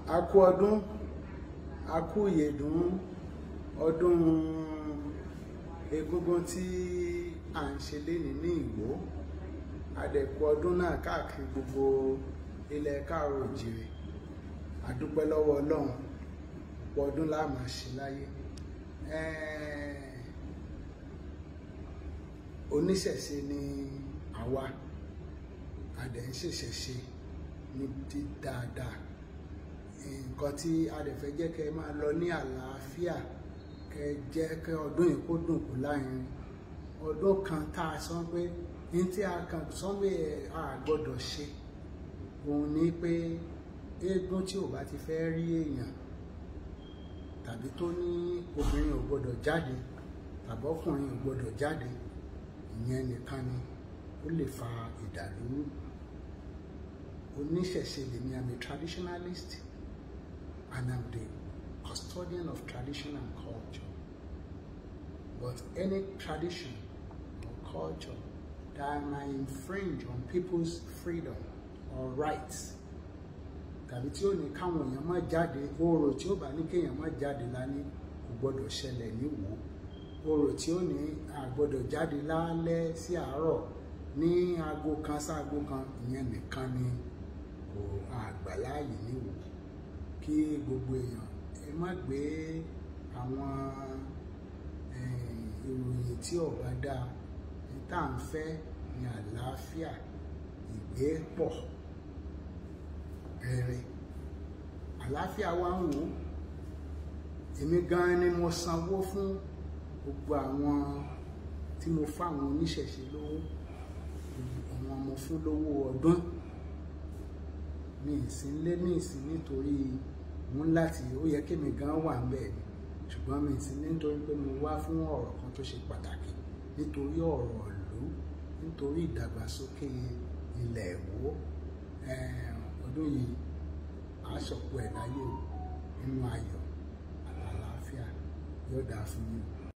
A kú ọdún, a kú ìyèdún ọdún Egúngún tí à ń ṣe lénìí ní Ìwó. A dẹ̀ kú ọdún náà káàkiri gbogbo ilẹ̀ káàárọ̀ oòjíire. A dúpẹ́ lọ́wọ́ Ọlọ́run, ọ̀pọ̀ ọdún la máa ṣe láyé. Oníṣẹ̀ṣe ni àwa, a dẹ̀ ń ṣèṣẹ̀ṣe ní dáadáa. Nǹkan tí a dẹ̀ fẹ́ jẹ́ kẹ́ máa lọ ní àlàáfíà, kẹ́ jẹ́ kí ọdún yìí kó dùn kó lárinrin. Ọdún kan tá a sọ pé ní tí a kan sọ pé a gbọ́dọ̀ ṣe, òun ni pé eégún tí ò bá ti fẹ́ rí èèyàn tàbí tó ní obìnrin ò gbọ́dọ̀ jáde tàbí ọkùnrin ò gbọ́dọ̀ jáde, ìyẹn nìkan ni ó lè fa ìdàlúrú. Oníṣẹ̀ṣe lèmi, I'm a traditionalist and I'm the custodian of tradition and culture. But any tradition or culture that might infringe on people's freedom or rights, tàbí tí ó ní káwọn èèyàn má jáde, orò tí ó bá ní kéèyàn má jáde lání kò gbọ́dọ̀ ṣẹlẹ̀ ní Ìwó. Orò tí ó ní a gbọ́dọ̀ jáde lálẹ́ sí àárọ̀ ní aago kan sáago kan, ìyẹn nìkan ni kò àgbàláàyè ní Ìwó. Kí gbogbo èèyàn ẹ má gbé àwọn ìròyìn tí ò bá dáa. Ní tá à ń fẹ́ ní àlàáfíà, ìgbépọ̀ rere. Àlàáfíà wa ń wò. Èmi gan ni mo sanwó fún gbogbo àwọn tí mo fáwọn oníṣẹ̀ṣe lówó, àwọn mo fún lówó ọdún. Mi ìsìn lé ní ìsìn nítorí mo ń láti ó yẹ kémi gan wà ńbẹ̀ ni, ṣùgbọ́n mi ìsìn nítorí pé mo wá fún ọ̀rọ̀ kan tó ṣe pàtàkì, nítorí ọ̀rọ̀ ìlú, nítorí ìdàgbàsókè ilẹ̀ Ìwó. Ọdún yìí a ṣọ̀pọ̀ ẹ̀ láyé o, nínú ayọ̀ àtàlàáfíà. Yóò dáa fún yín.